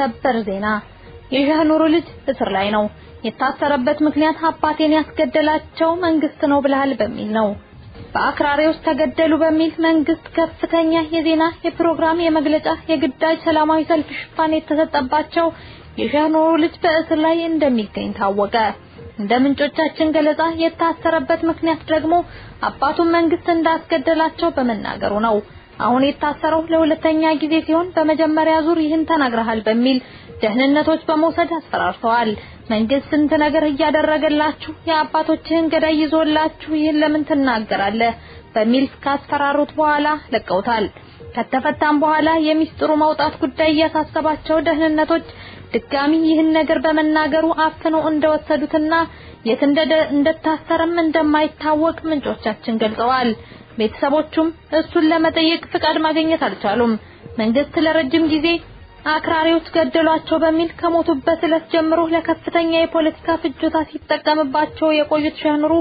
ሰበር ዜና! የሼህ ኑሩ ልጅ እስር ላይ ነው። የታሰረበት ምክንያት አባቴን ያስገደላቸው መንግስት ነው ብለሃል በሚል ነው። በአክራሪዎች ተገደሉ በሚል መንግስት ከፍተኛ የዜና፣ የፕሮግራም፣ የመግለጫ፣ የግዳጅ ሰላማዊ ሰልፍ ሽፋን የተሰጠባቸው የሼህ ኑሩ ልጅ በእስር ላይ እንደሚገኝ ታወቀ። እንደ ምንጮቻችን ገለጻ የታሰረበት ምክንያት ደግሞ አባቱን መንግስት እንዳስገደላቸው በመናገሩ ነው። አሁን የታሰረው ለሁለተኛ ጊዜ ሲሆን በመጀመሪያ ዙር ይህን ተናግረሃል በሚል ደህንነቶች በመውሰድ አስፈራርተዋል። መንግስት ስንት ነገር እያደረገላችሁ፣ የአባቶችህን ገዳይ ይዞላችሁ ይህን ለምን ትናገራለህ በሚል ካስፈራሩት በኋላ ለቀውታል። ከተፈታም በኋላ የሚስጥሩ መውጣት ጉዳይ እያሳሰባቸው ደህንነቶች ድጋሚ ይህን ነገር በመናገሩ አፍነው እንደወሰዱትና የት እንደታሰረም እንደማይታወቅ ምንጮቻችን ገልጸዋል። ቤተሰቦቹም እሱን ለመጠየቅ ፍቃድ ማግኘት አልቻሉም። መንግስት ለረጅም ጊዜ አክራሪዎች ገደሏቸው በሚል ከሞቱበት ዕለት ጀምሮ ለከፍተኛ የፖለቲካ ፍጆታ ሲጠቀምባቸው የቆዩት ሼህ ኑሩ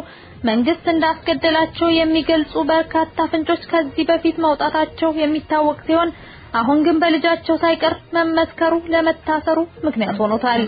መንግስት እንዳስገደላቸው የሚገልጹ በርካታ ፍንጮች ከዚህ በፊት መውጣታቸው የሚታወቅ ሲሆን አሁን ግን በልጃቸው ሳይቀር መመስከሩ ለመታሰሩ ምክንያት ሆኖታል።